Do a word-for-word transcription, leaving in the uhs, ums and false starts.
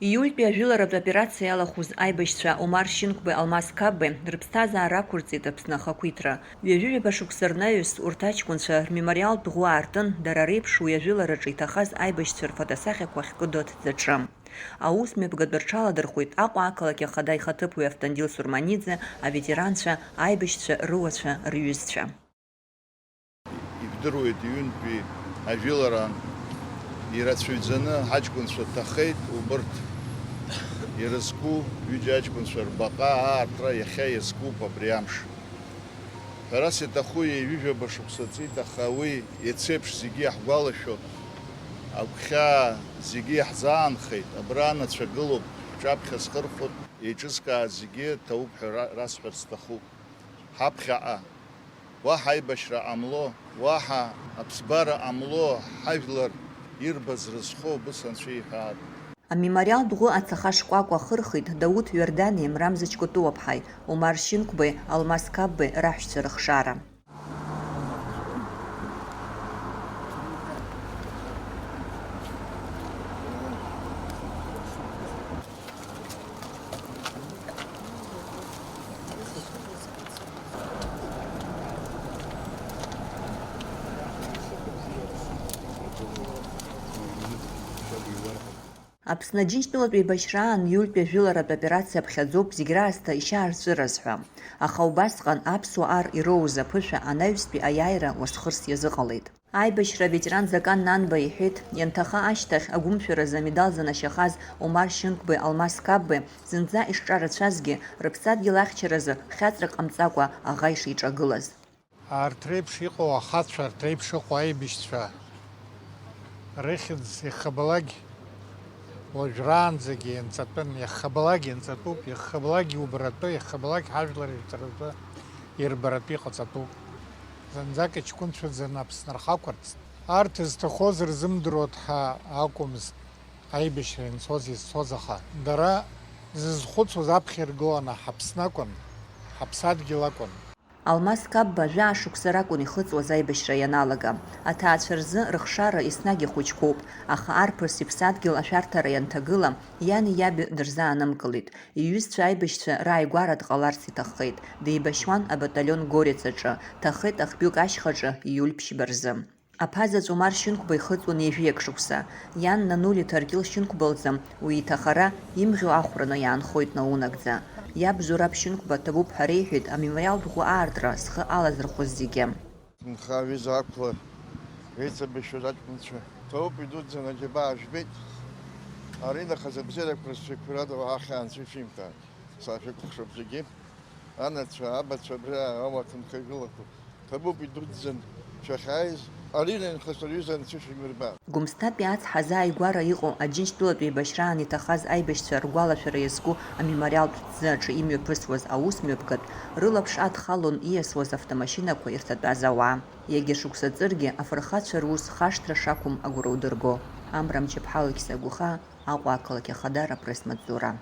Иултәи ажәыларатә операциа иалахәыз аибашьцәа Омар Шьынқәбеи Алмас Қапбеи рыԥсҭазаара ақәырҵеит Аԥсны ахақәиҭра. Ҩажәи ҩаба шықәса рнаҩс урҭ аҷкәынцәа рмемориалтә ӷәы аартын, дара реиԥш уи ажәылараҿы иҭахаз аибашьцәа рфотосахьақәа ахькыду аҭӡаҿы. Аус мҩаԥгатәы рҽаладырхәит Аҟәа ақалақь ахада ихаҭыԥуаҩ Автандил Сурманиӡе, аветеранцәа, аибашьцәа рыуацәа, рҩызцәа. Ибдыруеит, иҩынтәи ажәылара ирацәаҩӡаны ҳаҷкәынцәа дҭахеит, убырҭ ирызку ҩыџьа аҷкәынцәа рбаҟа аартра иахьа иазкуп абри амш. Ҳәарас иаҭаху ҩажәижәаба шықәса ҵит, аха уи иацеиԥш зегьы иаҳгәалашәо, агәхьаа зегьы иаҳзаанхеит, абра анацәа гылоуп, ҳҿаԥхьа зхырхәо, еиҿызкааз зегьы ҭабуп ҳәа ра-, расҳәарц сҭахуп. Ҳаԥхьаҟа уаҳа аибашьра ҟамло, уаҳа аԥсабара ҟамло, ҳажәлар ирбаз рызхо убыс анцәа иҳәаатәуп. Амемориалтә ӷәы ацаха шкәакәа ахырхит Дауҭ Ҩардани Мрамза Чкутуаԥҳаи, Омар Шьынқәбеи Алмас Қапбеи раҳәшьцәа рыхшара. Аԥсны Аџьынџьтәылатә еибашьраан иултәи ажәыларатә операциа ԥхьаӡоуп зегь раасҭа ишьаарҵәыраз ҳәа. Аха убасҟан аԥсуа ар ироуз аԥышәа анаҩстәи аиааира уасхырс иазыҟалеит. Аибашьра аветеран Закан Нанба иҳәеит, ианҭаха ашьҭахь агәымшәаразы амедал занашьахаз Омар Шьынқәбеи Алмас Қапбеи зынӡа ишҿарацәазгьы, рыԥсадгьыл ахьчаразы хьаҵрак ҟамҵакәа аӷа ишиҿагылаз. Арҭ реиԥш иҟоу ахацәа, арҭ реиԥш ыҟоу аибашьцәа рыхьӡ иахьабалак уажәраанӡагьы ианҵатәын, иахьабалак ианҵатәуп, иахьабалак иубаратәы, иахьабалак ҳажәлар ирҵаратәы, ирбаратәы иҟаҵатәуп. Зынӡак иҷкәынцәаӡаны Аԥсны рхақәырҵт. Арҭ зҭахоз рзымдыруа ҭҳа акәымызт аибашьра ианцоз изцоз, аха дара зызхәыцуаз аԥхьа иргыланы ҳАԥсны акәын, ҳаԥсадгьыл акәын. Алмас Қапба жәаа шықәса ракәын ихыҵуаз аибашьра ианалага. Аҭаацәа рзы рыхшара еснагь ихәыҷқәоуп, аха арԥыс иԥсадгьыл ашәарҭара ианҭагыла, иани иаби дырзаанымкылеит. Иҩызцәа аибашьцәа рааигәара дҟаларц иҭаххеит. Деибашьуан абаталион Горец аҿы, дҭахеит ахҩык ашьхаҿы июль ԥшьба рзы. Аԥа заҵә Омар Шьынқәба ихыҵуан ҩажәиак шықәса. Иан Нанули Ҭаркьыл Шьынқәба лзы уи иҭахара имӷьо ахәраны иаанхоит наунагӡа. Иаб Зураб Шьынқәба ҭабуп ҳәа реиҳәеит амемориалтә ӷәы аартра зхы алазырхәыз зегьы. Нхаҩы изы ақәла еиҵабышьоз аҷкәынцәа ҭабуп идуӡӡаны аџьабаа жәбеит. Ари нахыс абзиарақәа рацәаҩқәа рада уаҳа хьаа анцәа ишәимҭааит. Саашәыкәыхшоуп зегьы. Анацәа, абацәа, абра ауаҭынхажәылақәа. Ҭабуп идуӡӡан шәахьааиз, аринахыс рҩыза анцәа шәимырбааит. Гәымсҭатәи ацҳа азааигәара иҟоу Аџьынџьтәылатә еибашьраан иҭахаз аибашьцәа ргәалашәара иазку амемориалтә ҭӡы аҿы имҩаԥысуаз аус мҩаԥгатә рылаԥш адхалон ииасуаз автомашьынақәа ирҭатәаз ауаа. Иагьа шықәса ҵыргьы афырхацәа рус хашҭра шақәым агәра удырго. Амра Мчыԥҳа Алықьса Гәыхаа, Аҟәа ақалақь Ахадара апресс-маҵзура.